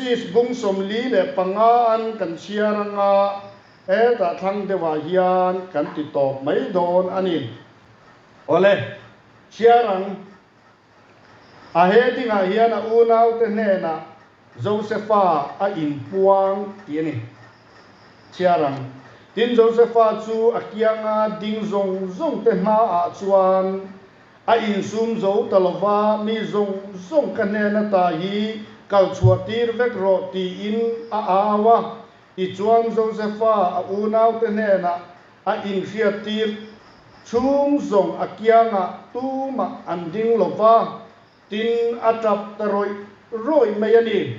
Genesis bung 45 an kan chhiar anga hetah thlang deuhah hian kan ti tawp mai dawn a ni. Awle, chhiar ang. A heading ah hian a unaute hnenah Josefa a inpuang tih a ni. Chhiar ang. Tin, Josefa chu a kianga ding zawng zawng te hmaah chuan a insum zo ta lo va, mi zawng zawng ka hnen ata hi kal chhuah tir vek rawh tiin a au a. Tichuan, Josefa a unaute hnenah a inhriat tir chhung zawng a kiangah tumah an ding lo va, Tin, a tap ta rawih rawih mai a ni.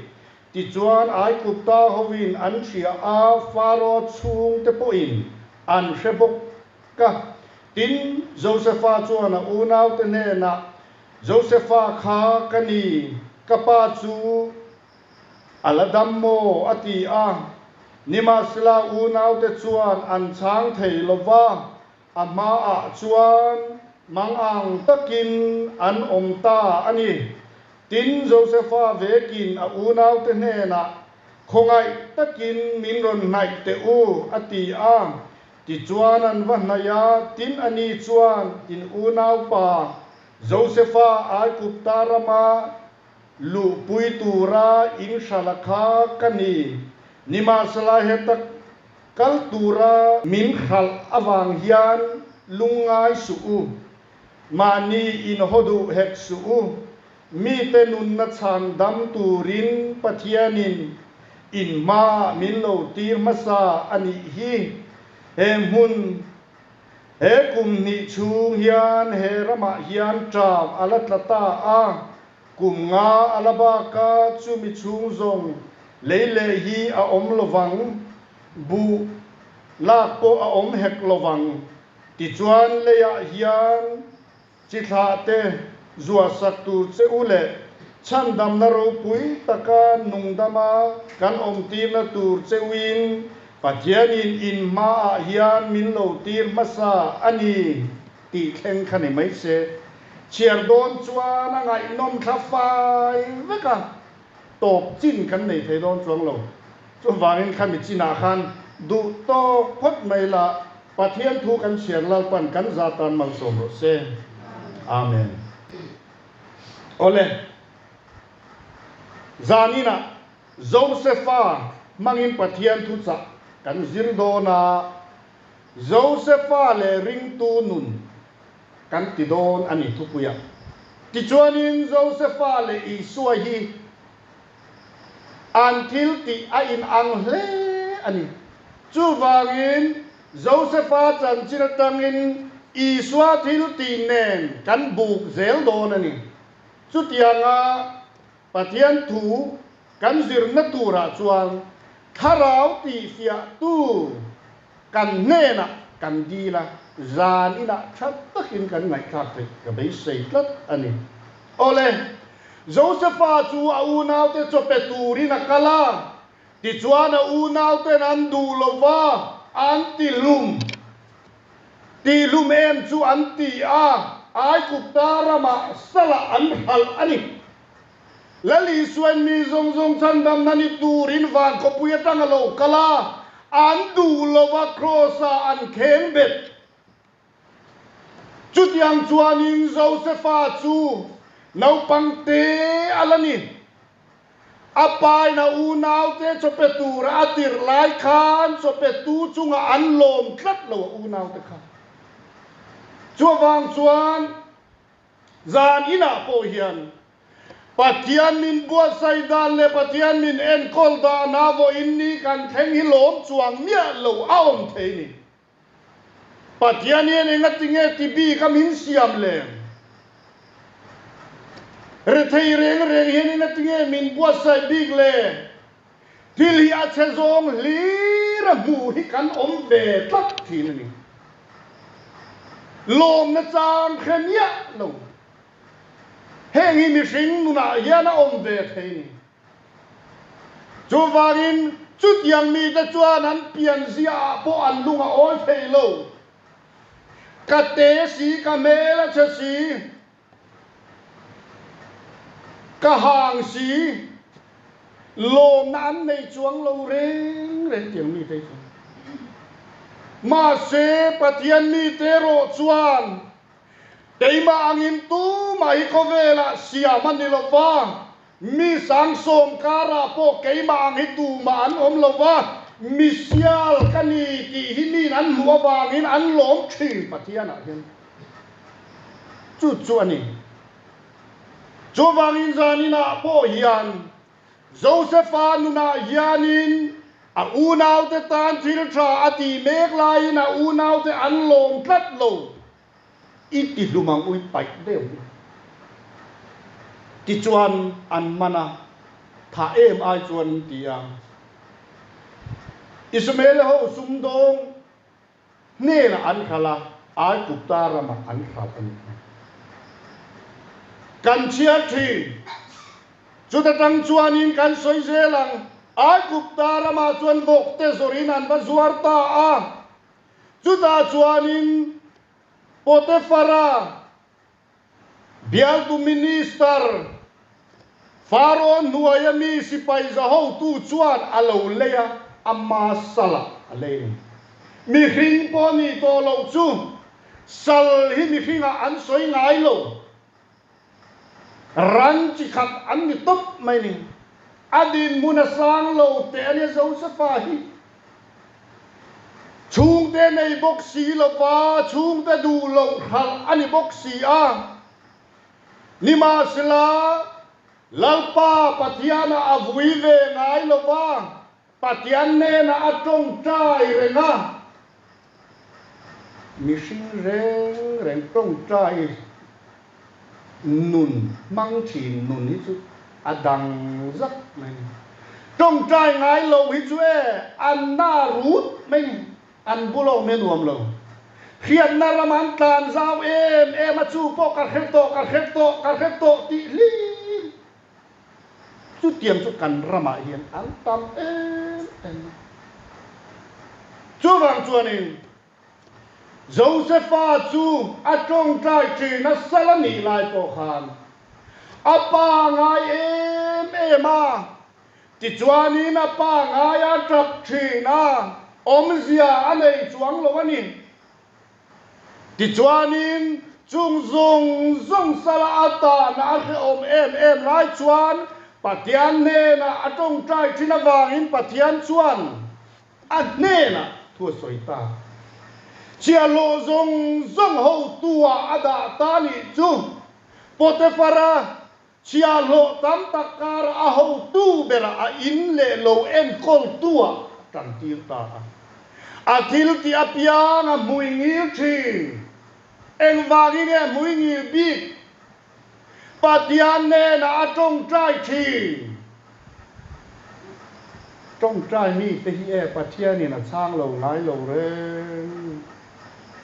Tichuan, Aigupta hoin an hria a, Faro chhungte pawhin an hre bawk a. Tin, Josefa chuan a unaute hnenah, Josefa kha ka ni, ka pa chu a la dam maw? a ti a. Nimahsela, unaute chuan an chhang thei lo va, A hmaah chuan mangang takin an awm ta a ni. Tin, Josefa vekin a unaute hnenah, Khawngaih takin min rawn hnaih teh u, a ti a. Tichuan an va hnaih a, tin ani chuan, In unaupa Josefa Aigupta rama luhpui tura in hrala kha ka ni. Nimahsela heta Kal tura min hralh avang hian lungngai suh u, mahni inhaw duh hek suh u, mite nunna chhan dam turin Pathianin in hmaah min lo tir hmasa a nih hi. He hmun, he kum hnih chhung hian he ramah hian ṭam a la tla ta a, Kum nga a la bak a, chumi chhung zawng lei leh hi a awm lovang, buh lak pawh a awm hek lovang. Tichuan leiah hian chi thlah te zuahsak tur che u leh chhandamna ropui taka nungdama kan awmtirna tur che uin Pathianin in hmaah hian min lo tir hmasa a ni. Tih thleng kha ni mai se. Chhiar dawn chuan a ngaihnawm thla fai vek a, tawp chin kan nei thei dawn chuang lo. Chuvangin khami chinah khan duh tawk phawt mai la, Pathian thu kan chhiar Lalpan kan za tan malsawm rawh se. Amen. Awle, zaninah Josefa hmangin Pathian thuchah kan zir dawn a, Josefa leh ringtu nun kan ti dawn a ni thupuia. Tichuanin Josefa leh Isua hi an thil tih a inang hle a ni. Chuvangin Josefa chanchin atangin Isua thil tih nen kan buk zel dawn a ni. Chutianga Pathian thu kan zirna turah chuan thlarau tihfiahtu kan hnenah kan dil a, zan inah tha takin kan ngaihthlak theih ka beisei tlat a ni. Awle, Josefa chu a unaute chaw pe turin a kal a, tichuan a unauten an duh lo va, an tihlum. Tihlum em chu an ti a, Aigupta ramah salah an hralh a ni. Lal Isuain mi zawng zawng chhandamna ni turin van khawpui atang a lo kal a, an duh lova Kraws-ah an kheng bet. Chutiang chuanin Josefa chu naupang te a la ni. A pain a unaute chaw pe tura a tirh lai khan chaw petu chungah an lawm tlat lo a unaute kha. Chuvang chuan zan inah pawh hian Pathian min buatsaih dan leh Pathian min enkawl dana vawiin ni kan thleng hi lawm chuang miah lo a awm thei ni. Pathian hian engati nge ti bik a min siam le? Rethei reng reng hian engati nge min buatsaih bik le? Thil hi a chhe zawng hlir a hmuh hi kan awm ve tlat thin a ni. Lawmna chang hre miah lo. Heng hi mihring nunah hian a awm ve thei ni. Chuvangin chutiang mite chuan an pian ziaah pawh an lung a awi thei lo. Ka te si, ka hmel a chhe si, ka hang si. Lawmna an nei chuang lo reng reng tiang mite hi chuan. Mahse, Pathian mite erawh chuan keimah angin tumah hi khawvelah siam a ni lo va, mi sangsawm karah pawh keimah ang hi tumah an awm lo va, mi sial ka ni tih hi miin an hmuh avangin an lawm thin Pathianah hian. Chu chu a ni. Chuvangin zaninah pawh hian Josefa nunah hianin a unaute tan thil tha a tih mek laiin a unaute an lawm tlat lo i ti hlum ang ui paih deuh u. Tichuan an man a, thah em ai chuan an ti a. Ismaela ho sumdawng Hnenah an hralh a, Aigupta ramah an hralh a ni kha. Kan chhiar thin. Chuta tang chuanin kan sawi zel ang, Aigupta ramah chuan vawkte zawrhin an va zuar ta a. Chutah chuanin Potifara Bialtu Minister Faro hnuaia mi sipai za hotu chuan a lo lei a, ama salah a lei a ni. Mihring pawh nih tawh loh chu sal hi mihringah an sawi ngai lo. Ran chi khat an ni tawp mai ni. A dinhmun a sang lo teh a nia Josefa hi. Chhungte nei bawk si lova, chhungte duh loh hralh a ni bawk si a. Nimahsela, Lalpa Pathiana a vui ve ngai lova, Pathian hnenah a tawngtai reng a. Mihring reng reng tawngtai nun hmang thin nun hi chu a dang zak mai ni. Tawngtai ngai lo hi chu e an na rut mai ni, an bul a awm hi a nuam lo. Hriatna ram an tlan zau em em a chu pawh ka hre tawh, ka hre tawh, ka hre tawh tih hlim. Chutiang chu kan ramah hian an tam em em a. Chuvang chuanin Josefa chu a tawngtai thin a sal a nih lai pawh khan a pa ngai em em a, tichuanin a pa ngai a tap thin a, awmzia a nei chuang lo a ni. Tichuanin chung zawng zawng sala a tahna a hrehawm em em lai chuan Pathian hnenah a tawngtai thin avangin Pathian chuan A hnenah thu a sawi ta. Chiahhlawh zawng zawng hotu-ah a dah ta nih chu Potifara chiahhlawh tam tak karah a hotu berah a in leh lo enkawltu-ah a tantir ta a. A thil tih apiang a hmui ngil thin. Engvangin nge hmui ngil bik? Pathian hnenah a tawngtai thin. Tawngtai mite hi e Pathianin a chhang lo ngai lo reng.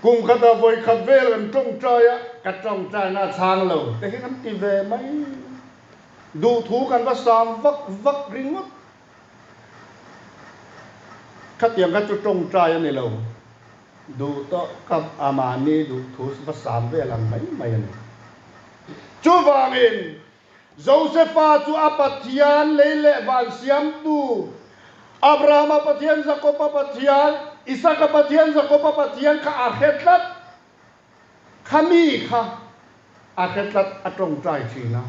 Kum khatah vawi khat vel kan tawngtai a, ka tawngtaina a chhang lo te hi kan ti ve mai. Duhthu kan va sam vak vak ringawt. Khatiang kha chu tawngtai a ni lo. Duh tawh ka a mahni duh thu va sam vel ang mai mai a ni. Chuvangin, Josefa chu a Pathian lei leh van siamtu, Abrahama Pathian, Jakoba Pathian, Isaka Pathian, Jakoba Pathian kha a hre tlat. Kha mi kha a hre tlat a tawngtai thin a.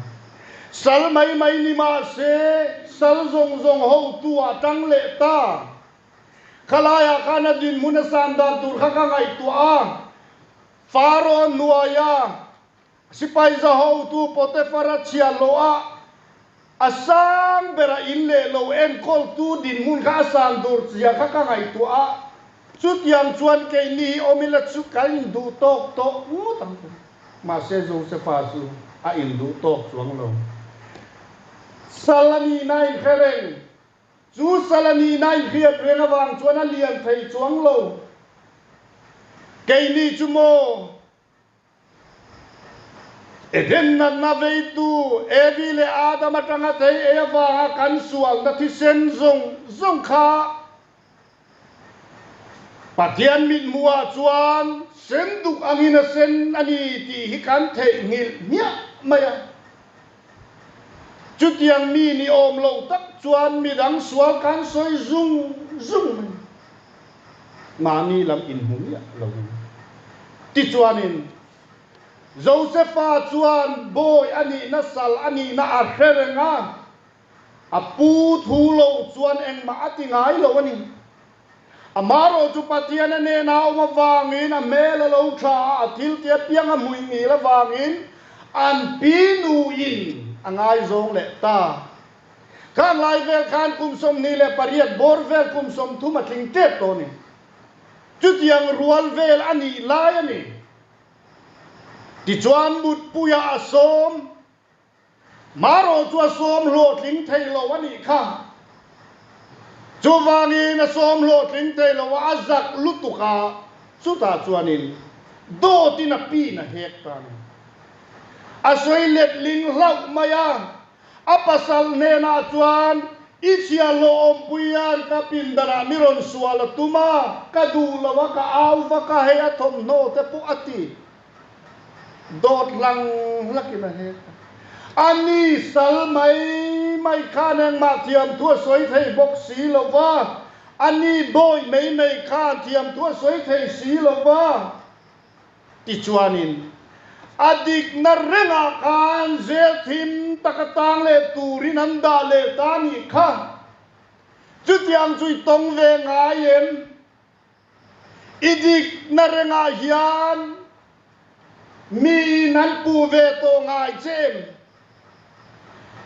Sal mai mai ni mah se, sal zawng zawng hotu ah tang leh ta. Khalaiah khan a dinhmun a san dan tur kha ka ngaihtuah a, Faro hnuaia sipai za hotu Potifara chhiahhlawh a, a sang bera in leh lo enkawltu dinhmun kha a san tur zia kha ka ngaihtuah a, chutiang chuan keini hi awm ila chu kan induh tawk tawh ngawt ang chu. Mahse Josefa chu a induh tawk chuang lo. Sal a nihna a inhre reng. Chu sal a nihna inhriat reng avang chuan a lian thei chuang lo. Keini chu maw? Eden natna veitu Evi leh Adam atanga thei ei avanga kan sualna thisen zawng zawng kha Pathian mithmuhah chuan sen duk angin a sen a ni tih hi kan theihnghilh hmiah mai a. Chutiang mi ni awm lo tak. chuan midang sual kan sawi zung zung mai. Mahni lam inhmu miah lovin. Tichuanin, Josefa chuan bawi a nihna sal a nihna a hre reng a, a pu thu lo chuan engmah a ti ngai lo a ni. Amaherawh chu Pathian a hnena a awm avangin a hmel a lo tha a, a thil te apiang a hmuih ngil avangin an pi nuin a ngaizawng leh ta. Khang lai vel khan kum 28 bawr vel kum 30 a tling tep tawh a ni. Chutiang rual vel a nih lai a ni. Tichuan mutpuiah a sawm. Marawh chu a sawm hlawhtling thei lo a nih kha. Chuvangin a sawm hlawhtling thei lo a, a zak lutuk a, chutah chuanin dawtin a pin a hek ta a ni. A sawi letling hlauh mai a, a pasal hnenah chuan, I chhia hlawhawmpui hian ka pindanah mi rawn sual a tum a, ka duh lo a, ka au vak a, hei a thawmhnaw te pawh a ti. Dawt hlang hlakin a hek a. A ni sal mai mai khan engmah thiamthu a sawi thei bawk si lo va, a ni bawi mai mai khan thiamthu a sawi thei si lo va. Tichuanin, a dikna rengah khan zel thim taka tang leh turin an dah leh ta nih kha. Chutiang chu i tawng ve ngai em? I dikna rengah hian miin an puh ve tawh ngai che em?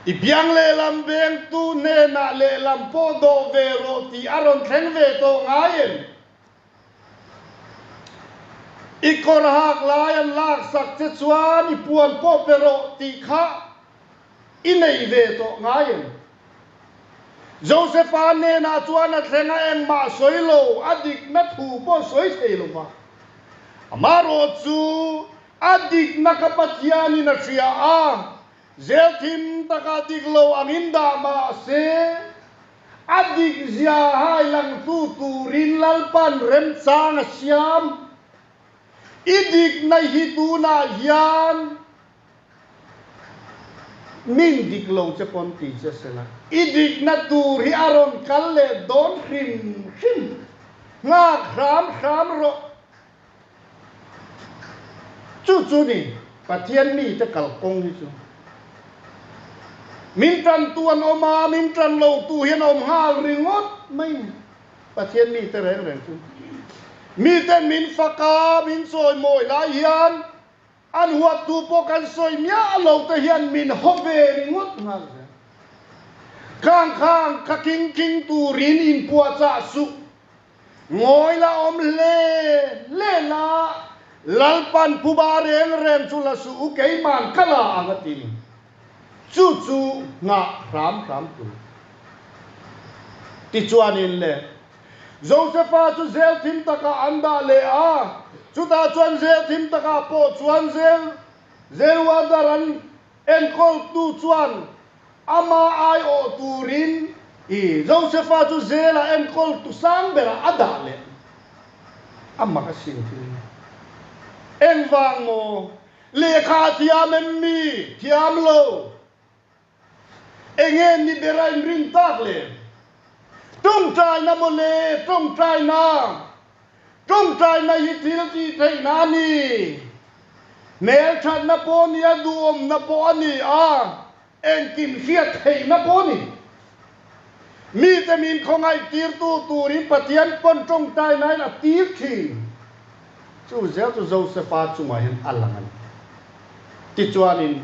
I biang lehlam vengtu hnenah lehlam pawh dawh ve rawh tih a rawn thleng ve tawh ngai em? I kawr hak lai an laksak che chuan i puan pawh pe rawh tih kha i nei ve tawh ngai em? Josefa hnenah chuan a thleng a engmah sawi lo, a dikna thu pawh sawi thei lo va. Amaherawh chu a dikna kha Pathianin a hria a, zel thim taka dik lo angin dah mah se, a dik zia hai langtu turin Lalpan remchang a siam. I dikna hi tunah hian Min dik lo che pawn ti che se la. I dikna tur hi a rawn kal leh dawn hrim hrim. Nghak hram hram rawh. Chu chu ni Pathian mite kalkawng hi chu. Min tantu an awm a, min tan lo tu hian a awm nghal ringawt mai ni. Pathian mite reng reng chu. Miten min fak a, min chawimawi lai hian An huattu pawh kan sawi miah lo te hian min haw ve ringawt nghal zel. Khang khang kha king king turin inpuahchah suh. Ngawi la awm hle hle la, Lalpan phuba reng reng chu la suh u keiman ka la ang a ti. Chu chu nghah hram hram tur. Tichuanin le Josefa chu zel thim takah an dah leh a, chutah chuan zel thim takah pawh chuan zel Zeruadar an enkawltu chuan ama aiawh turin i Josefa chu zela enkawltu sang berah a dah leh a mak a sin thil hi. Engvang maw? Lehkha thiam em mi? Thiam lo. Enge ni bera in rin tak le? Tawngtaina maw le? Tawngtaina! Tawngtaina hi thil tih theihna a ni. Hmelthatna pawh a ni a, duhawmna pawh a ni a, engkim hriat theihna pawh a ni. Mite min khawngaih tirtu turin Pathian pawn tawngtainain a tir thin. Chu zel chu Josefa chungah hian a lang a ni. Tichuanin,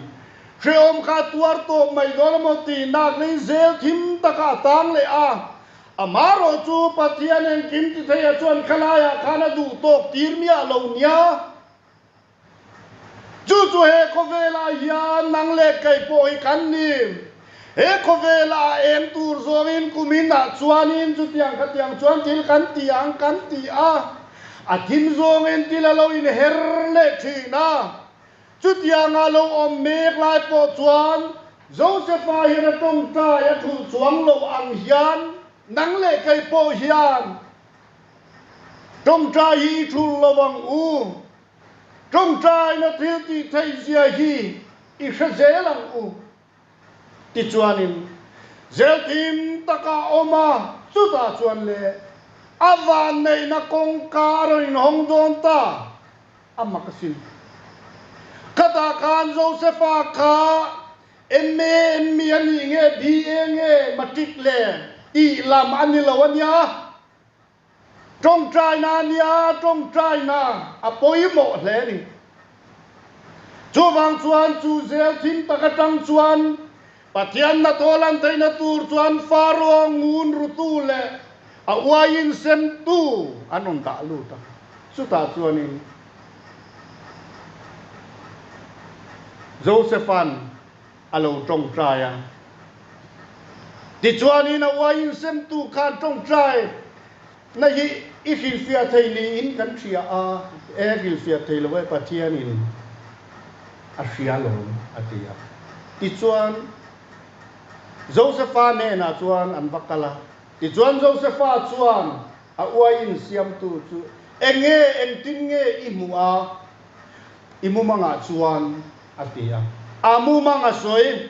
hrehawm kha a tuar tawp mai dawn emaw tih nak lei zel thim takah a tang leh a. Amaherawh chu Pathian engkim ti theiah chuan khalaiah khan a duh tawk tir miah lo nia. Chu chu he khawvelah hian nang leh kei pawh hi kan ni. He khawvelah a eng tur zawngin kumin ah chuanin chutiang khatiang chuan thil kan ti ang kan ti a, a thim zawngin thil a lo inher leh thin a. Chutianga lo awm mek lai pawh chuan Josefa hian a tawngtai a thulh chuang lo ang hian nang leh kei pawh hian Tawngtai hi i thul lo ang u. Tawngtaina thil tih theih zia hi i hre zel ang u. Tichuanin, Zel thim taka a awm a, chutah chuan le a vanneihna kawngka a rawn inhawng dawn ta. A mak asin. Khatah khan Josepha kha MA, ME a nih nge BA nge matric le tih lam a ni lo a nia. Tawngtaina a nia, tawngtaina a pawimawh hle a ni. Chuvang chuan chu zel thim tak atang chuan Pathian hnathawh lan theihna tur chuan Faro ngun rutu leh a uaiin semtu an rawn dah lut a. Chutah chuanin Josepha'n a lo tawngtai a. Tichuanin a uaiin semtu khan tawngtai na hi i hrilhfiah thei niin kan hria a, e hrilhfiah thei lo e Pathianin a hria lawm a ti a. Tichuan Josepha hnenah chuan an va kal a. Tichuan Josepha chuan a uaiin siamtu chu enge engtin nge i hmuh a i mumangah chuan a ti a. A mumang a sawi.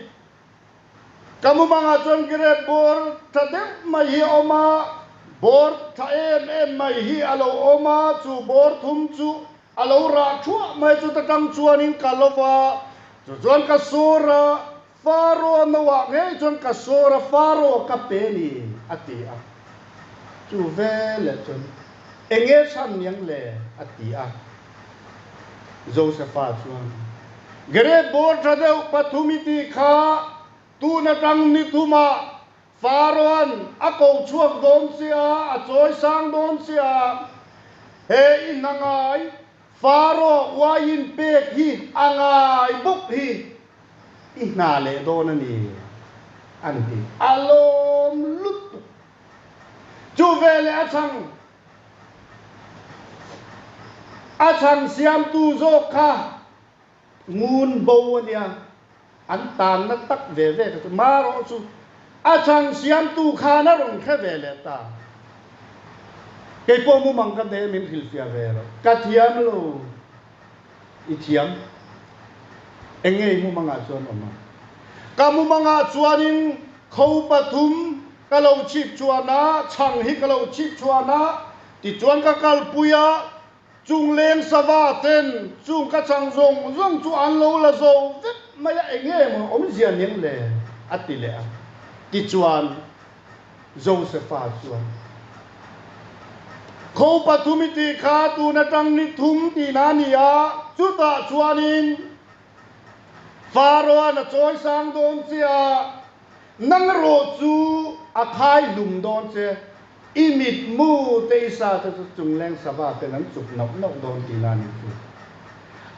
Ka mumangah chuan grape bawr tha deuh mai hi a awm a, bawr tha em em mai hi a lo awm a, chu bawr thum chu a lo rah thuah mai chuta tang chuanin ka lo va, chu chuan ka sawr a, Faro noah ngei chuan ka sawr a, Faro ka pe ni a ti a, chu veleh chuan eng nge chhan niang le a ti a. Josepha chuan, Grape bawr tha deuh pathum i tih kha tun atang ni thumah Faraoan a ko chhuak dawn che a, a chawi sang dawn che a, he i hna ngai Faro uaiin pek hi a ngai bawk hi i hna leh dawn a ni, an ti. A lawm lutuk. Chu veleh a chhang. A chhan siamtu zawk kha ngun bo a nia, an tanna tak ve ve kha chu marawh chu a chhan siamtu khan a rawn hre ve leh ta. Kei pawh mumang ka nei a min hrilhfiah ve lo. Ka thiam lo. I thiam. Eng nge i mumangah chuan awm a? Ka mumangah chuanin kho pathum ka lo chhip chhuan a, chhang hi ka lo chhip chhuan a, tichuan ka kalpui a, chung leng sava ten chung ka chhang zawng zawng chu an lo la zo vek mai a, eng nge maw awmzia ning le? a ti leh a. Tichuan Josepha chuan, Kho pathum i tih kha tun atang ni thum tihna a ni a, chutah chuanin Faraoan a chawi sang dawn che a, nang erawh chu a khai hlum dawn che, i mitmu te i sa te chu chungleng sava ten an chuk nauh nauh dawn tihna a nih chu.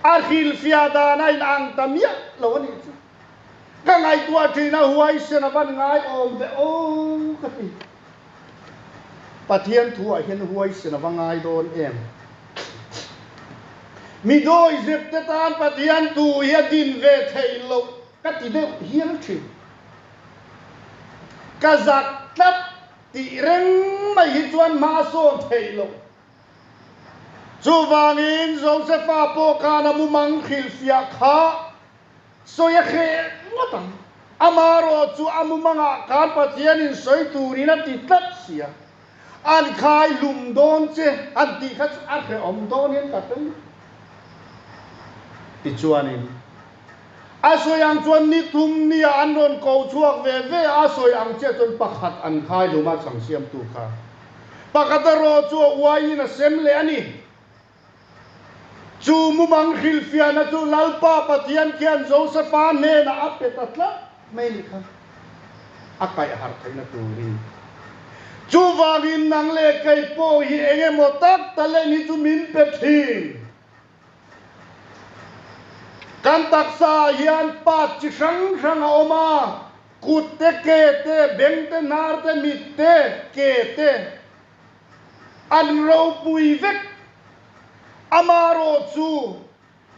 A hrilhfiah dan a inang ta miah lo a nih chu. Ka ngaihtuah thin a huaisen a van ngai awm ve aw ka ti. Pathian thu ah hian huaisen a va ngai dawn em. Mi dawi zep te tan Pathian thu hi a din ve thei loh ka ti deuh hial thin. Ka zak tlat tih reng mai hi chuan hma a sawn theih loh. Chuvangin Josepha pawh khan a mumang hrilhfiah kha Sawi a hreh ngawt ang. Amarawh chu a mumangah khan Pathianin sawi turin a ti tlat sia. An khai hlum dawn che an tih kha chu a hrehawm dawn hian ka hre lo. Tichuanin, a sawi ang chuan ni thum nia an rawn ko chhuak ve ve a, a sawi ang chiah chuan pakhat an khai hlum a chhang siamtu kha. Pakhat erawh chu a uaiin a sem leh a ni. Chu mumang hrilhfiahna chu Lalpa Pathian khian Josepha hnenah a pe ta tlat mai nih kha a kaih harh theihna turin. Chuvangin nang leh kei pawh hi eng emaw tak talent hi chu min pe thin. Kan taksa ah hian part chi hrang hrang a awm a, kut te, ke te, beng te, hnar te, mit te, ke te. An ropui vek. Amarawh chu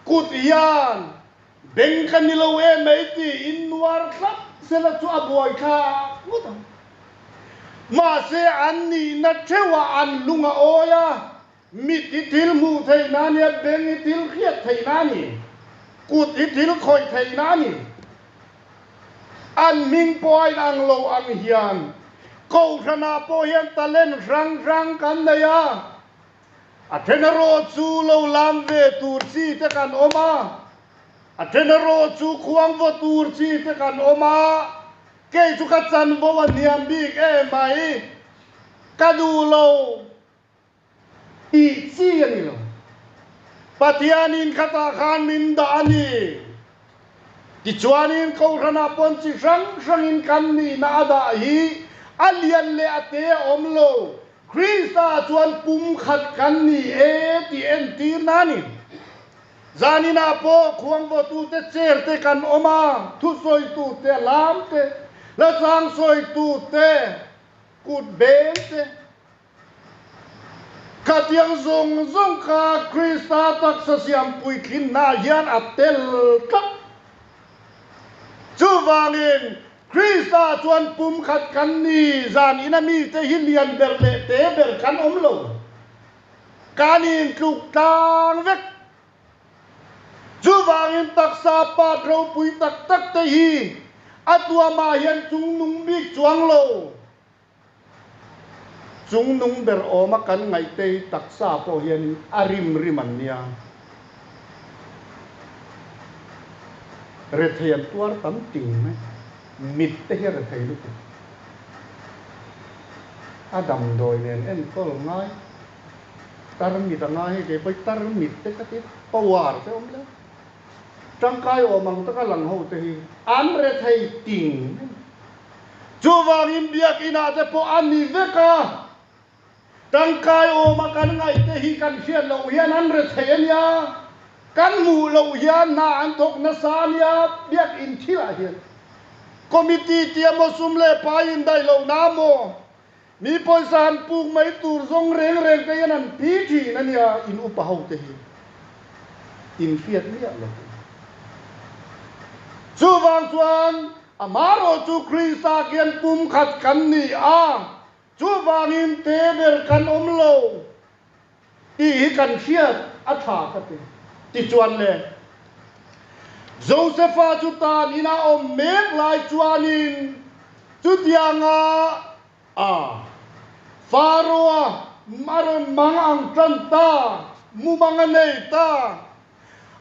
kut hian beng ka ni lo em mai tiin nuar tlat sela chu a buai thlak ngawt ang. Mahse an nihna theuhah an lung a awi a, mit hi thil hmuh theihna a nia, beng hi thil hriat theihna a ni, kut hi thil khawih theihna a ni. An hming pawh a inang lo ang hian Kohhranah pawh hian talent hrang hrang kan nei a, a then erawh chu lo lam ve tur chi te kan awm a, a then erawh chu khuang vaw tur chi te kan awm a, kei chu ka chanvo a hniam bik em mai, ka duh lo. Tih chi a ni lo. Pathianin khatah khan min dah a ni. Tichuanin Kohhranah pawn chi hrang hrangin kan nihna a dah hi a lian leh a te a awm lo. Krista chuan pum khat kan ni e tih entirna a ni. Zaninah pawh khuangvawtute chair te kan awm a, thusawitute, lamte, hlachangsawitute, kut bengte, Khatiang zawng zawng kha Krista taksa siam puitlinnaah hian a tel tlat. Chuvangin, Krista chuan pumkhat kan ni, zan ina mite hi lian ber leh te ber kan awm lo. Kan intluk tlang vek. Chuvangin taksa part ropui tak tak te hi a tuamah hian chungnung bik chuang lo. Chungnung ber awma kan ngaihte hi taksa pawh hian a rim rim an nia. Rethei an tuar tam ting mai. Mit te hi a rethei lutuk. A damdawi nen enkawl ngai. Tarmit a ngai hei kei pawh hi tarmit te ka ti power te awm le. Tangkai awm ang taka lang ho te hi an rethei ting mai. Chuvangin biakinah te pawh a ni vek a, tangkai awma kan ngaihte hi kan hriat loh hian an rethei a nia, kan hmuh loh hian hna an thawk nasa a nia, biakin thilah hian committee tia maw sum leh pai indaih lohna maw, mi pawisa han puk mai tur zawng reng reng te hian an pi thin a nia, in upa ho te hi in hriat miah lo. Chuvang chuan Amaherawh chu Krista khian pum khat kan ni a, chuvangin te ber kan awm lo tih hi kan hriat a tha ka ti. Tichuan le, Josefa chu tan ina awm mek lai chuanin chutianga a Faroa a rawn mang ang tan ta, mumang a nei ta.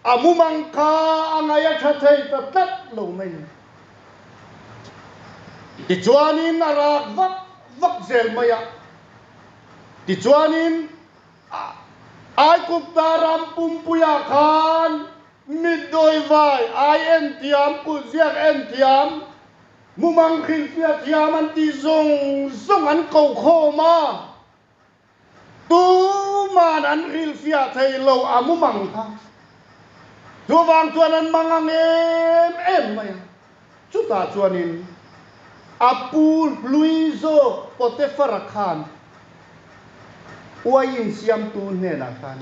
A mumang kha a ngaih a tha thei ta tlat lo mai a. Tichuanin a rak vak vak zel mai a. Tichuanin Aigupta ram pumpuiah khan mitdawi vai, ai en thiam, kutziak en thiam, mumang hrilhfiah thiam an tih zawng zawng an ko khawm a. Tuman an hrilhfiah thei lo a mumang kha. Chuvang chuan an mang ang em em mai a. Chutah chuanin a pu hlui zawk Potifara khan uai insiamtu hnenah khan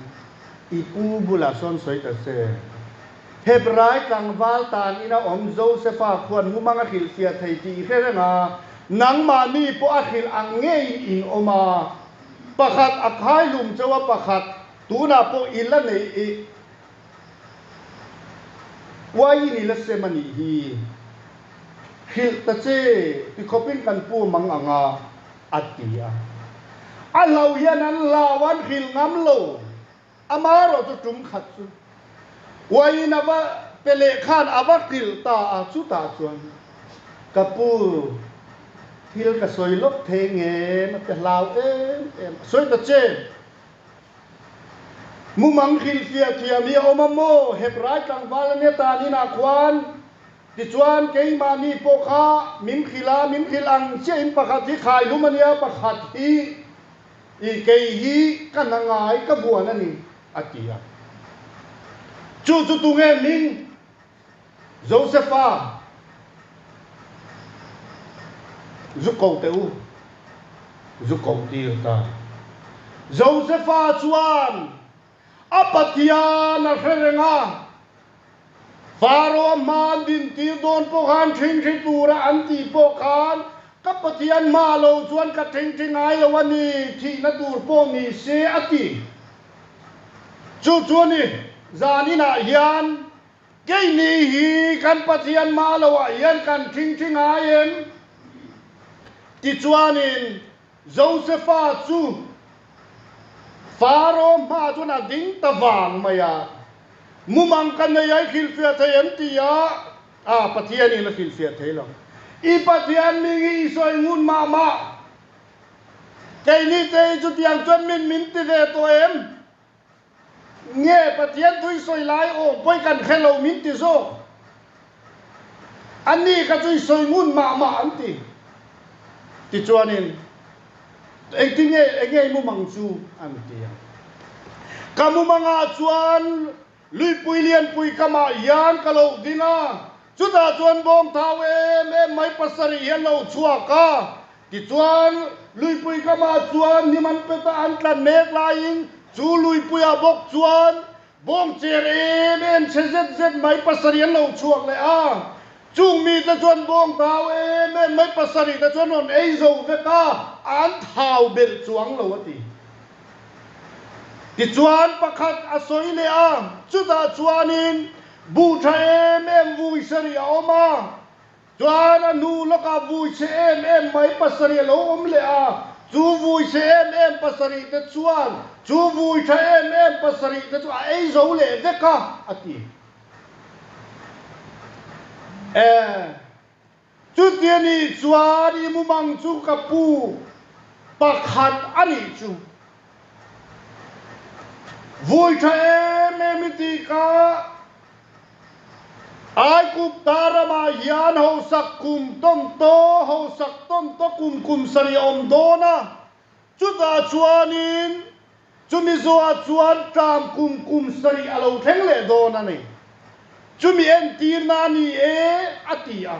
i pu bulah sawn sawi ta che. Hebrai tlangval tan ina awm Josefa khuan mumang a hrilhfiah thei tih i hre reng a, nangmahni pawh a hrilh ang ngeiin in awm a, pakhat a khaihlum chauh a, pakhat tunah pawh i la nei i uaiin i la sem a nih hi. Hrilh ta che, ti khawpin kan pu mang ang a, a ti a. A hlau hian an hlau an hrilh ngam lo. Amaherawh chu tum khat chu uaiin a va pe leh khan a va hrilh ta a, chutah chuan ka pu thil ka sawi lawk thei ngem a ti hlau em em a, sawi ta che mumang hrilhfiah thiam hi a awm a maw Hebrai tlangval ania tan inah khuan tichuan keimahni pawh kha min hrilh a, min hrilh ang chiahin pakhat hi khaihlum ania pakhat hi I kei hi ka hna ngai ka vuan a ni, a ti a. Chu chu tunge hming? Josefa zu ko teh u, zu ko tir ta. Josefa chuan A Pathian a hre reng a, Faro a hma an din tir dawn pawh khan ṭhingṭhi tura an tih pawh khan ka Pathian hma lo chuan ka ṭhingṭhi ngai lo a ni, thihna tur pawh ni se a ti. Chu chu a ni, zaninah hian. Keini hi kan Pathian hma loah hian kan ṭhingṭhi ngai em? Tichuanin Josefa chu Faro hmaah chuan a ding ta vang mai a, Mumang ka nei a, i hrilhfiah thei em? ti a, a Pathianin a hrilhfiah thei lo. I Pathian ming hi i sawi ngun mah mah. Keini te hi chutiang chuan min min ti ve tawh em? Nge Pathian thui sawi lai awm pawi kan hre lo min ti zawk. A ni kha chu i sawi ngun mah mah an ti. Tichuanin engtin nge enge i mumang chu an ti a. Ka mumangah chuan Luipui lianpui kamah hian ka lo ding a, chutah chuan bawng thau em em mai pasarih hi an lo chhuak a. Tichuan, luipui kamah chuan hnim an pet a, an tlan mek laiin chu luipuiah bawk chuan bawng cher em em chhe zet zet mai pasarih an lo chhuak leh a. Chung mite chuan bawng thau em em mai pasarih te chuan rawn ei zo vek a, an thau belh chuang lo a ti. Tichuan pakhat a sawi leh a, chutah chuanin buh tha em em vui sarih a awm a, chuan a hnu lawkah vui chhe em em mai pasarih a lo awm leh a, chu vui chhe em em pasarih te chuan chu vui tha em em pasarih te chu a ei zo leh vek a, a ti. E. Chutia nih chuan i mumang chu ka pu pakhat a nih chu. Vui tha em em i tih kha Aigupta ramah hian hausak kum tawn taw, hausak tawn taw kum kum sarih a awm dawn a. Chutah chuanin chumi zuah chuan ṭam kum kum sarih a lo thleng leh dawn a ni. Chumi entirna a ni e, a ti a.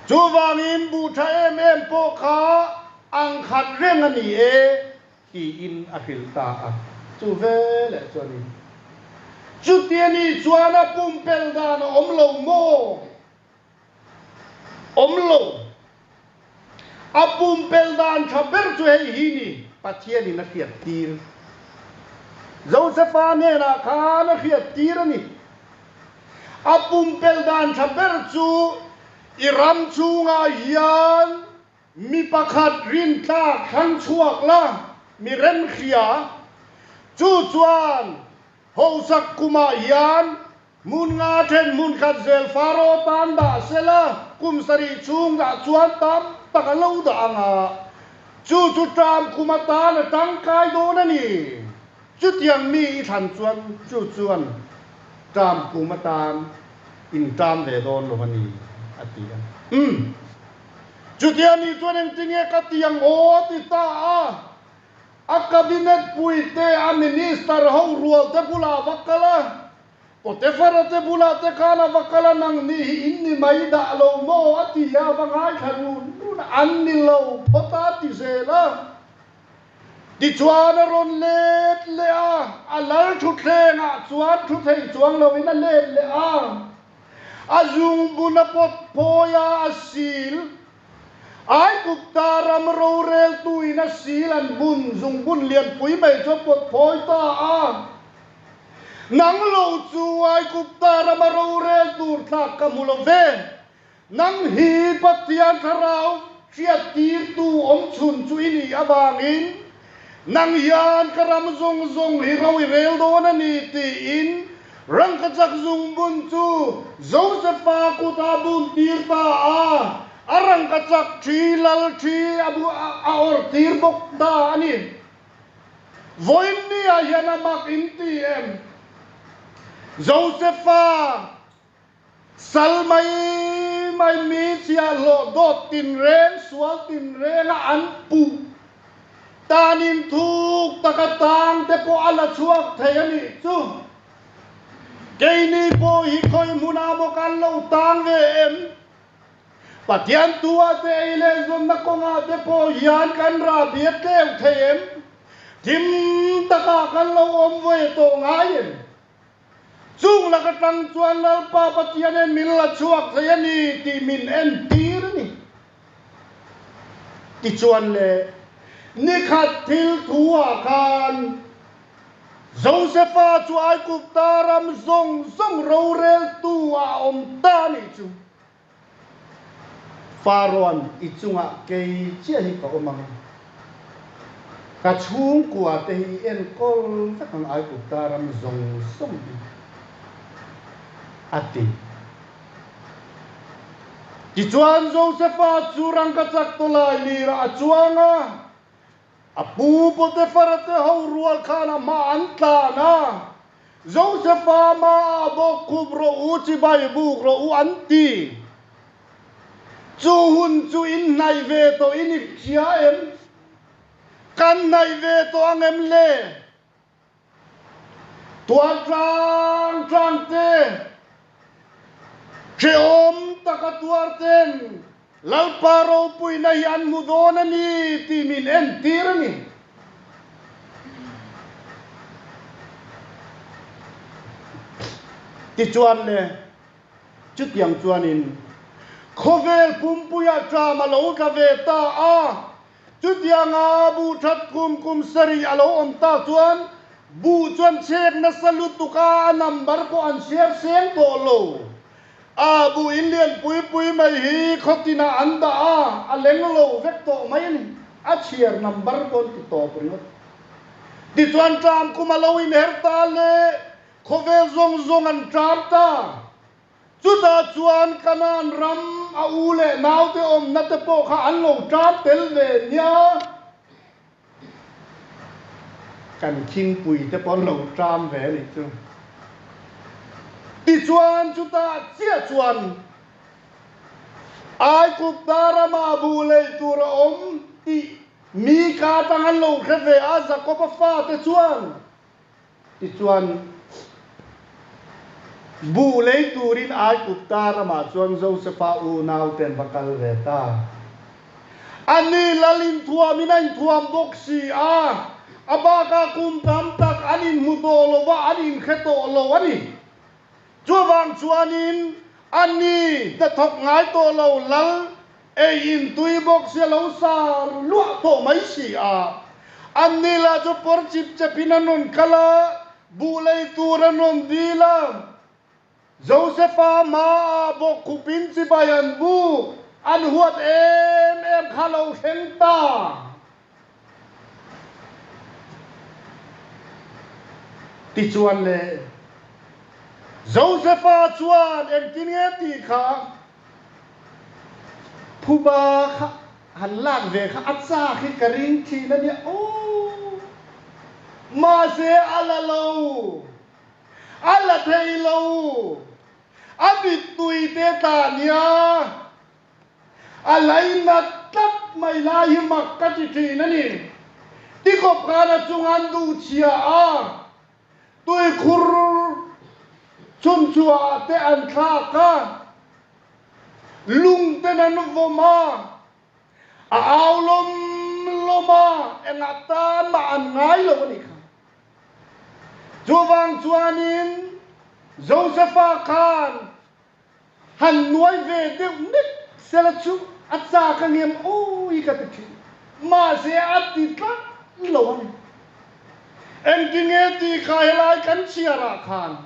Chuvangin buh ṭha em em pawh kha ang khat reng a ni e, tiin a hrilh ta a. Chu veleh chuanin, Chutia ni chuan a pumpelh dan a awm lo maw? Awm lo. A pumpelh dan tha ber chu hei hi ni, Pathianin a hriat tir. Josefa hnenah khan a hriat tir a ni. A pumpelh dan tha ber chu i ram chhungah hian mi pakhat rintlak thlang chhuak la, mi remhria. Chu chuan hausak kumah hian Hmun nga then hmun khat zel Faro tan dah sela, kum sarih chhungah chuan tam tak a lo dah ang a, chu chu ṭam kum atan a tangkai dawn a ni. Chutiang mi i thlan chuan chu chuan ṭam kum atan in ṭam ve dawn lo a ni, a ti a. Umm. Chutiang ni chuan engtinge ka ti ang aw a ti ta a. A cabinet puite, a minister ho rual te bulah a va kal a, Potifara te bulah te khan a va kal a, nang ni hi in ni mai dah lo maw a ti a, a va ngaithla run run a, an ni lo phawt a ti zel a. Tichuan a rawn let leh a, a lal thutthlengah chuan thu thei chuang loin a let leh a, a zungbun a pawt phawi a, a sil. Aigupta ram roreltuin a sil an bun zungbun lianpui mai chu a pawt phawi ta a. Nang lo chu Aigupta rama rorel tur thlak ka hmu lo ve. Nang hi Pathian thlarau hriattirtu awmchhun chu i nih avangin nang hian ka ram zawng zawng hi ro i rel dawn a ni tiin Rangkachak zungbun chu Josefa kutah bun tir ta a, a rangkachak thi lal thi a bu a awrh tir bawk ta a ni. Vawiinniah hian a mak in ti em? Josefa sal mai mai mi chhiahhlawh dawt tinreng, sual tinrenga an puh Tanin thuk taka tang te pawh a la chhuak thei a nih chu. Keini pawh hi khawi hmunah maw kan lo tang ve em? Pathian tua te ei leh zawnna kawngah te pawh hian kan rahbi a tleu thei em? Thim takah kan lo awm ve tawh ngai em? Chung lak atang chuan Lalpa Pathianin min la chhuak thei a ni tih min entir a ni. Tichuan le, nikhat thil thu ah khan. Josefa chu Aigupta ram zawng zawng roreltu ah a awm ta a nih chu. Farawn i chungah kei chiah hi ka awm ang a, ka chhungkua te hi i enkawl vek ang Aigupta ram zawng zawng hi, a ti. Tichuan Josefa chu rangkachak tawlai lirah a chuang a, A pu Potifara te ho rual khan a hma an tlan a, Josefa hmaah bawk khup rawh u, chibai buk rawh u an ti. Chu hun chu in hnaih ve tawh in i hria em? Kan hnaih ve tawh ang em le? Tuar tlang tlang te, hrehawm taka tuar ten Lalpa ropuina hi an hmu dawn a ni tih min entir a ni. Tichuan le, chutiang chuanin khawvel pumpuiah ṭam a lo tla ve ta a, Chutianga buh that kum kum sarih a lo awm tak chuan buh chuan chhek nasa lutuk a, a number pawh an chhiar seng tawh lo. A buh in lian pui pui mai hi khaw tinah an dah a, a leng lo vek tawh mai a ni. A chhiar number pawh an ti tawp ringawt. Tichuan ṭam kum a lo inher ta le, khawvel zawng zawng an ṭam ta. Chutah chuan Kanaan ram a u leh naute awmna te pawh kha an lo ṭam tel ve nia. Kan khingpui te pawh an lo ṭam ve a nih chu. Tichuan chutah chiah chuan Aigupta rama buh lei tur a awm tih mi ka atang an lo hre ve a, Jakoba fate chuan Tichuan, buh lei turin Aigupta ramah chuan Josefa unaute an va kal ve ta. Ani lal inthuamin a inthuam bawk si a, a bakah kum tam tak an inhmu tawh lo va, an inhre tawh lo a ni. Chuvang chuanin ani hnathawk ngai tawh lo lal ei in tui bawk si a lo sar luah tawh mai si a. Anni lah chu pawr chip chepin an rawn kal a, buh lei tur an rawn dil a. Josefa hmaah bawk khupin chibai an buk, an huat em em kha lo thleng ta. Tichuan le, Josefa chuan engtin nge tih kha phuba kha han lak ve kha a chak hi ka ring thin a nia aw. Mahse a la lo, a la thei lo, a mittui te tla nia. A lainat tlat mai lai hi mak ka ti thin a ni. Tikawp khan a chung an duh chhia a, tuikhur chhunchhuah te an thlak a, lung ten an vawm a, a au lawm lawm a, engah tan mah an ngai lo a nih kha. Chuvang chuanin Josefa khan Han nuai ve deuh nek sela chu a chak a ngem awi ka ti thin. Mahse a ti tlat lo a ni. Engtinge tih kha helai kan chhiarah khan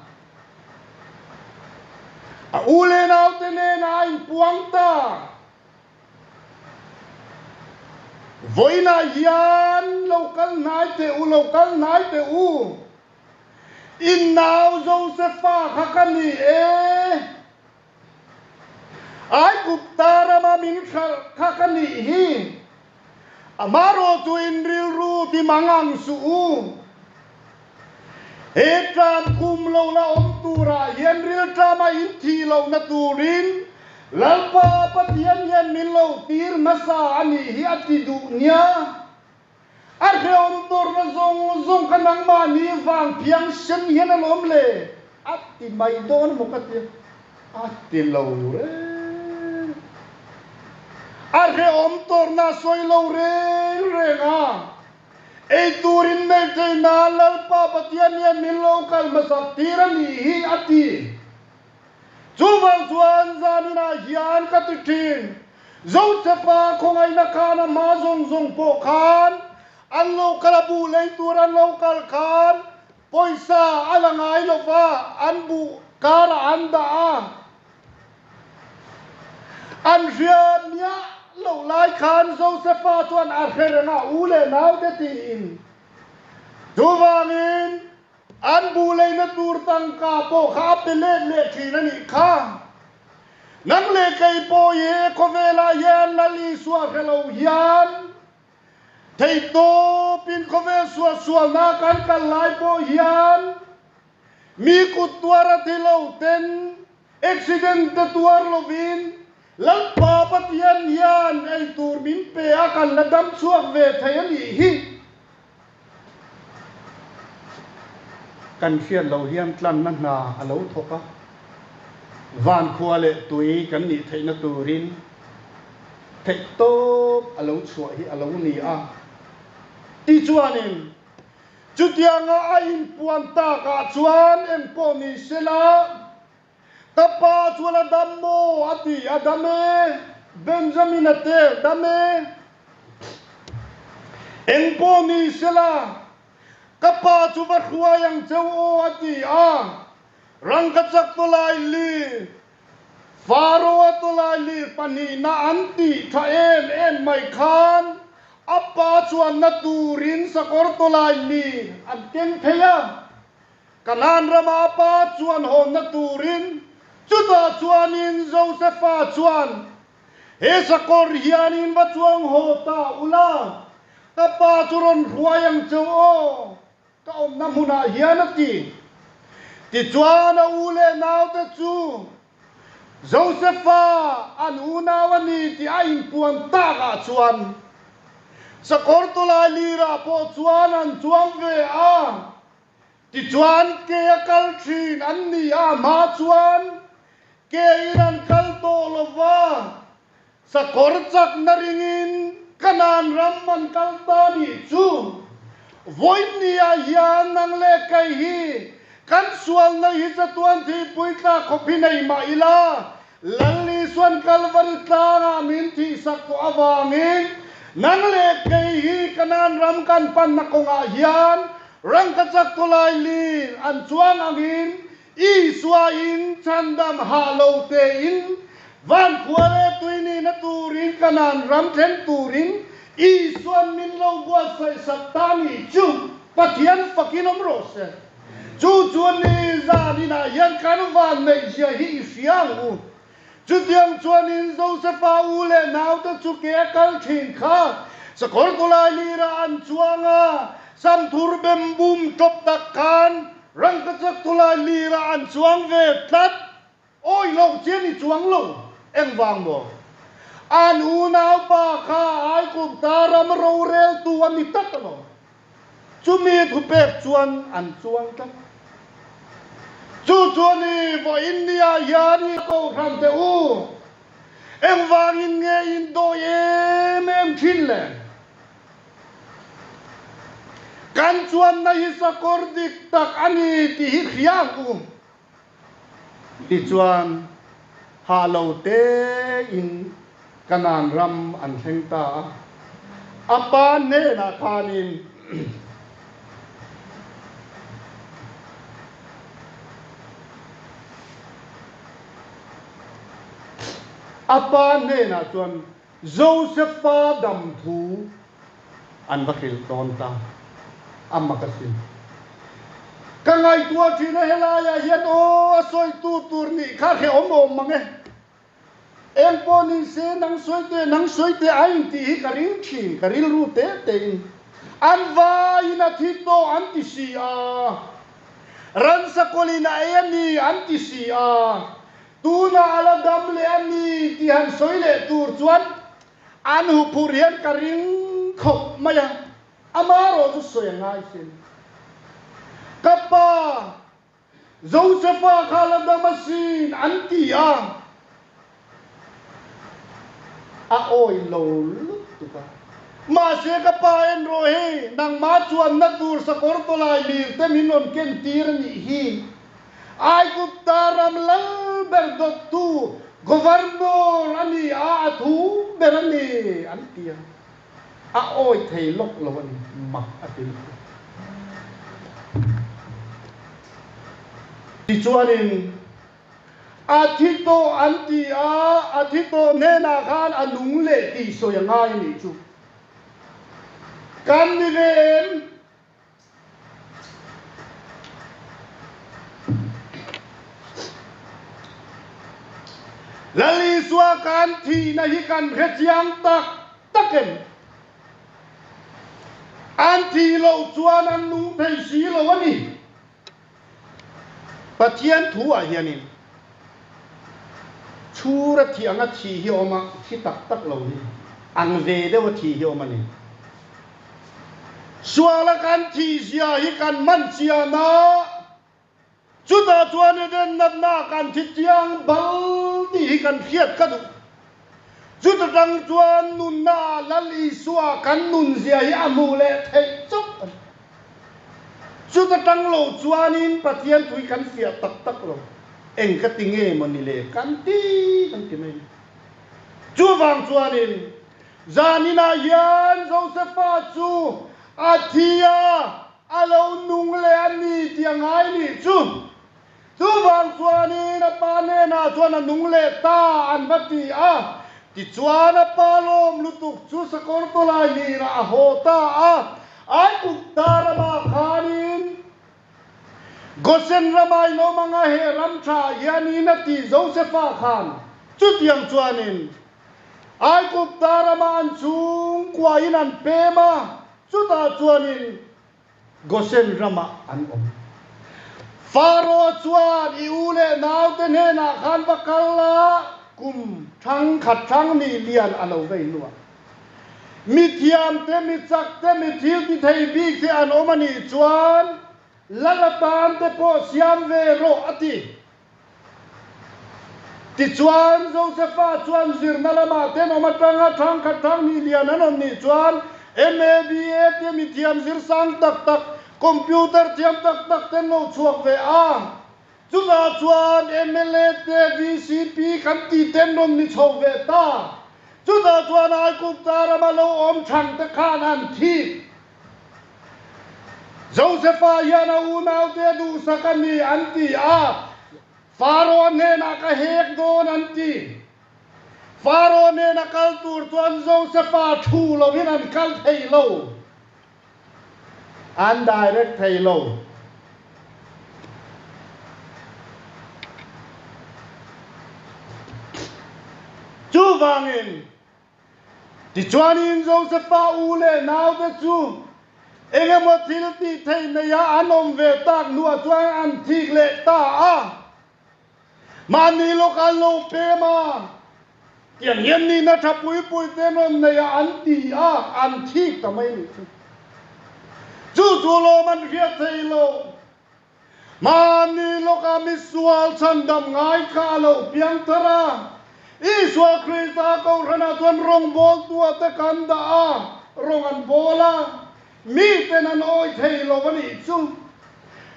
a u leh naute nena a inpuang ta. Vawiinah hian lo kal hnai teh u, lo kal hnai teh u. In nau Josefa kha ka ni e. Aigupta rama min hralh kha ka nih hi. Amaherawhchu in rilru ti mang ang suh u. He tlam kum lo la awm turah hian riltlama in thih lohna turin Lalpa Pathian hian min lo tir hmasa a nih hi a ti duh nia. A hrehawm tawrhna zawng zawng kha nangmahni vang phiang sen hian a lawm le a ti mai dawn emaw ka tia, a ti lo reng. A hrehawm tawrhna a sawi lo reng reng a, ei turin nei thei na Lalpa Pathian hian min lo kal hmasak tir a nih hi a ti. Chuvang chuan zaninah hian ka ti thin, Josefa khawngaihna khan a hma zawng zawng pawh khan an lo kal a, buh lei tur an lo kal khan. Pawisa a la ngai lo va, an buh karah an dah a. An hria miah loh lai khan Josefa chuan a hre reng a, u leh naute tiin. Chuvangin an buh leina tur tangka pawh kha a pe let leh thin a nih kha. Nang leh kei pawh hi khawvelah hian Lal Isua hre lo hian Theihtawpin khawvel suahsualna kan kal lai pawh hian mi kut tuar a thi lo ten accident te tuar lovin Lalpa Pathian hian eitur min pe a kan la dam chhuak ve thei a nih hi. Kan hriat loh hian tlanna hna a lo thawk a, vankhua leh tui kan nih theihna turin theihtawp a lo chhuah hi a lo ni a. Tichuanin, chutianga a inpuan takah chuan engpawh ni sela, Ka pa chuan a dam maw? a ti. A dam e, Benjamin-a te, dam e. Eng pawh ni sela, ka pa chu va hruai ang cheu aw, a ti a. Rangkachak tawlai lir, Faro-a tawlai lir pahnihna an tih tha em em mai khan a pa chuanna turin sakawr tawlai lir an keng thei a. Kanaan rama a pa chuan hawnna turin chutah chuanin Josefa chuan, He sakawr hianin va chuang haw ta ula, ka pa chu rawn hruai ang cheu aw, ka awmna hmunah hian a ti. Tichuan a u leh naute chu Josefa an unau a ni tih a inpuan takah chuan sakawr tawlai lirah pawh chuan an chuang ve a. Tichuan ke a kal thin an ni a, hma chuan ke in an kal tawh lo va, sakawr chakna ringin Kanaan ram an kal ta nih chu. Vawinia hian nang leh kei hi kan sualna hi chatuan thihpui tlak khawp hi nei mah ila, Lal Isuan Kalvari tlangah min thihsak tawh avangin nang leh kei hi Kanaan ram kan panna kawngah hian rangkachak tawlai lir an chuang angin Isua in chhandam hah lo tein vankhua leh tui nihna turin Kanaan ram thleng turin Isuan min lo buatsaih sak ta nih chu Pathian fakin awm rawh se. Chu chuan ni zan inah hian kan van neihzia hi i hria ang u. Chutiang chuanin Josefa u leh naute chu ke a kal thin kha sakawr tawlai lirah an chuang a, samthur bem bum tawp tak khan rangkachak tawlai lirah an chuang ve tlat. Awi loh chian i chuang lo, engvang maw? An unaupa kha Aigupta ram roreltu a ni tlat alawm. Chumi thupek chuan an chuang tlat. Chu chuan i vawiin nia hian i kohhran teh u, engvangin nge in dawi em em thin le? Kan chuanna hi sakawr dik tak a ni tih hi hria ang u. Tichuan, hah lo tein Kanaan ram an thleng ta a. A pa hnenah khanin, A pa hnenah chuan Josefa dam thu an va hrilh dawn ta, a mak asin. Ka ngaihtuah thin a helaiah hian aw a sawitu tur nih kha hrehawm awm mang e. Eng pawh ni se nang sawi teh nang sawi teh a intih hi ka ring thin, ka rilru te tein. An vaiin a thi tawh an ti si a, ransa kawlin a ei a ni an ti si a, Tunah a la dam leh a ni tih han sawi leh tur chuan an huphurh hian ka ring khawp mai a, amaherawh chu sawi a ngai sin. Ka pa, Josefa kha la dam asin an ti a, a awi lo lutuk a. Mahse ka pa en rawh hei, nangmah chuanna tur sakawr tawlai lir te min rawn ken tir a nih hi. Aigupta ram lal ber dawttu Governor a ni a, a thu ber a ni an ti a, a awi thei lawk lo a ni, mak a ti lutuk. Tichuanin, A thi tawh an ti a, a thi tawh hnenah khan a nung leh tih sawi a ngai a nih chu. Kan ni ve em? Lal Isua kan thihna hi kan hre chiang tak tak em? An thih loh chuan an nung thei si lo a ni. Pathian thu ah hianin chhura thih anga thih hi a awm a, thi tak tak lo hi ang ve deuh a thih hi a awm a ni. Suala kan thih zia hi kan man chian a, chutah chuan Eden natna ah kan thi chiang bal tih hi kan hriat ka duh. Chuta tang chuan nunna ah Lal Isua kan nun zia hi a hmuh leh theih chauh a ni. Chuta tang lo chuanin Pathian thu hi kan fiah tak tak lo. Eng ka ti nge maw ni le kan ti kan ti mai. Chuvang chuanin zaninah hian Josepha chu a thi a, a lo nung leh a ni tih a ngai nih chu. Chuvang chuanin a pa hnenah chuan a nung leh ta an va ti a. Tichuan a pa lawm lutuk chu sakawr tawlai lirah a haw ta a. Aigupta ramah khanin Gosen rama in awm anga he ram thaah hianin a ti Josefa khan. Chutiang chuanin Aigupta rama an chhungkuain an pem a, chutah chuanin Gosen ramah an awm. Faro chuan i u leh naute hnenah khan va kal la, kum thang khat thang ni lian a lo vei hnuah. Mi thiam te, mi chak te, mi thil ti thei bik te an awm a nih chuan lal atan te pawh siam ve rawh a ti. Tichuan, Josefa chuan zirna lamah tenawm atanga thangkhat thang hnih lian an awm nih chuan MABA te mithiam zir sang tak tak, computer thiam tak tak ten lo chhuak ve a. Chutah chuan mla te VCP kan tih ten rawn ni chho ve ta. Chutah chuan Aigupta rama lo awm chhan te khan an thik. Josefa hian a unaute a duhsak a ni an ti a, Faro hnenah ka hek dawn an ti. Faro hnena kal tur chuan Josefa thu lovin an kal thei lo, an direct thei lo. Chuvangin Tichuanin Josefa u leh naute chu eng emaw thil tih theih neia an awm ve tak hnuah chuan an thik leh ta a. Mahni lawk an lo pem a, tiang hian nihna tha pui pui te rawn nei a an ti a, an thik ta mai a nih chu. Chu chu lawm an hriat thei lo. Mahni lawka misual chhandam ngai kha a lo piang thar a, Isua Krista Kohhranah chuan rawngbawltua te kan dah a, rawng an bawl a, miten an awi thei lo a nih chu.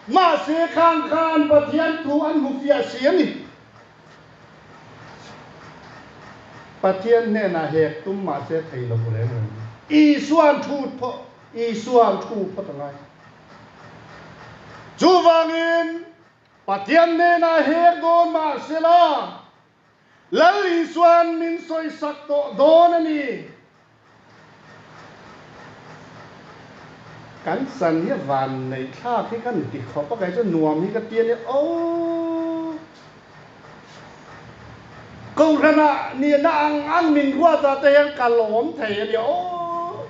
Mahse khang khan Pathian thu an hmu fiah si a ni. Pathian hnenah hek tum mahse thei lo reng reng. Isua'n thu phawt, Isua'n thu phawt a ngai. Chuvangin, Pathian hnenah her dawn mah sela, Lal Isua'n min sawisak tawh dawn a ni. Kan chan hi a van neih thlak hi kan ti khawp a, kei chu nuam hi ka ti a nia aw. Kohhranah nihna ang ang min ruatah te hian ka lawm thei a nia aw.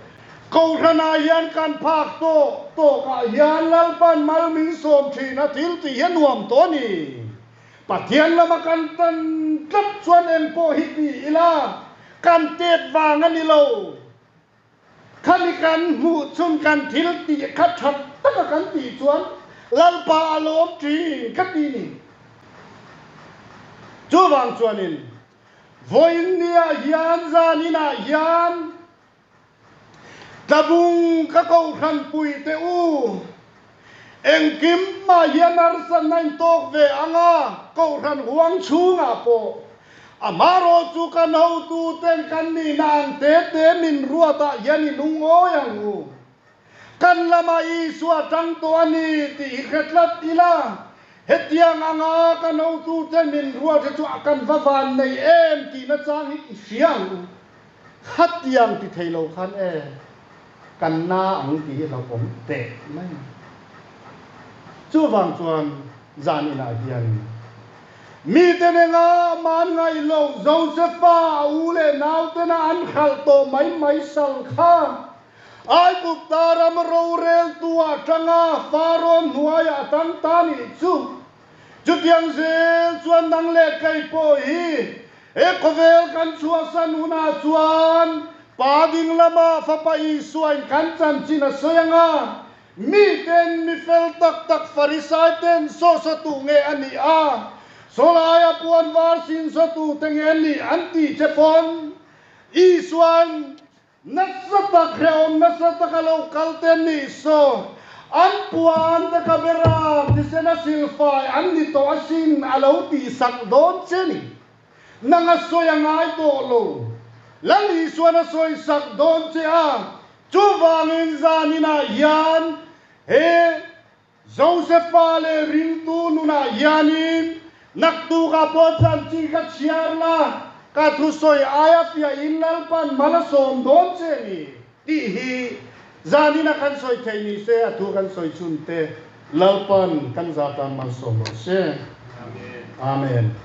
Kohhranah hian kan phak tawh tawkah hian Lalpan mal min sawm thin a, thil tih hi a nuam tawh a ni. Pathian lama kan tan tlat chuan eng pawh hi ti ila kan tet vang a ni lo. Khami kan hmuh chhun kan thil tih kha tha taka kan tih chuan Lalpa a lawm thin ka ti ni. Chuvang chuanin vawiin niah hian zaninah hian Tlabung ka kohhran pui teh u. Engkim mah hian harsatna in tawk ve ang a, kohhran huang chhungah pawh. Amaherawh chu kan hotu ten kan nihna ang te te min ruatah hian i lungawi ang u. Kan lamah Isua tang tawh a ni tih hi hre tlat ila. Hetiang anga kan hotute min ruat hi chu a kan va van nei em tihna chang hi i hria ang u. Khatiang ti thei lo khan e, kan na ang tih hi hlauhawm teh mai. Chuvang chuan zan inah hian mite nenga man ngaih loh Josefa a u leh nautena an hralh tawh mai mai sal kha Aigupta ram roreltu atanga Pharaoh hnuaiah a tang ta nih chu. Chutiang zel chuan nang leh kei pawh hi he khawvel kan chhuahsan hunah chuan Pa ding lama Fapa Isuain kan chanchin a sawi ang a, miten mi fel tak tak Farisai ten sawsatu nge a nih a, sawlaia puan var sin sawtute nge a nih an tih che pawn Isuain Nasa tak hrehawm nasa taka lo kal te nih saw an puan te ka ber a, thisen a silfai an ni tawh asin a lo tihsak dawn che ni. Nang a sawi a ngai tawh lo. Lal Isuan a sawisak dawn che a, chuvangin zaninah hian he Josefa leh ringtu nunah hianin naktukah pawh chanchin ka chhiar la, ka thusawi aia fiahin Lalpan mal a sawm dawn che ni tih hi zanina kan sawi thei ni se a thu kan sawi chhun te Lalpan kan zatan malsawm rawh se. Amen.